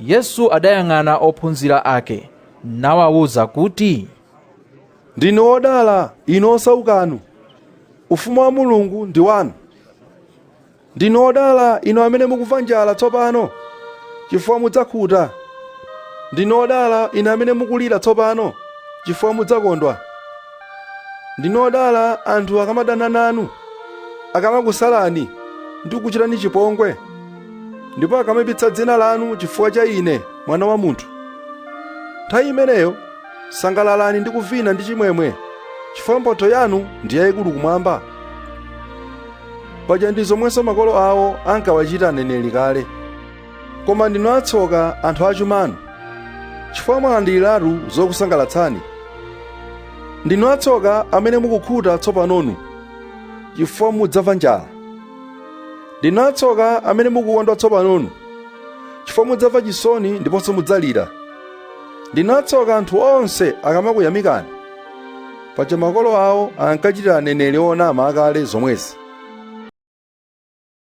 Yesu adayang'ana ophunzira ake nawawuza kuti, Ndinu odala inu osaukanu, ufumu wa Mulungu ndi wanu. Ndinu odala inu amene mukumva njala tsopano, chifukwa mudzakhuta. Ndinu odala inu amene mukulira tsopano, chifukwa mudzakondwa. Ndinu odala anthu akamadana nanu, akamakusalani ndi kukuchitani chipongwe, ndipo akamaipitsa dzina lanu chifukwa cha Ine, Mwana wa Munthu. Nthawi imeneyo sangalalani ndi kuvina ndi chimwemwe, chifukwa mphotho yanu ndi yayikulu kumwamba. Paja ndi zomwenso makolo awo ankawachita aneneri kale. Koma ndinu atsoka anthu achumanu, chifukwa mwalandiriratu zokusangalatsani. Ndinu atsoka amene mukukhuta tsopanonu, chifukwa mudzamva njala. Ndinu atsoka amene mukukondwa tsopanonu, chifukwa mudzamva chisoni ndiponso mudzalira. Ndinu atsoka anthu onse akamakuyamikani, paja makolo awo ankachitira aneneri onama akale zomwezi.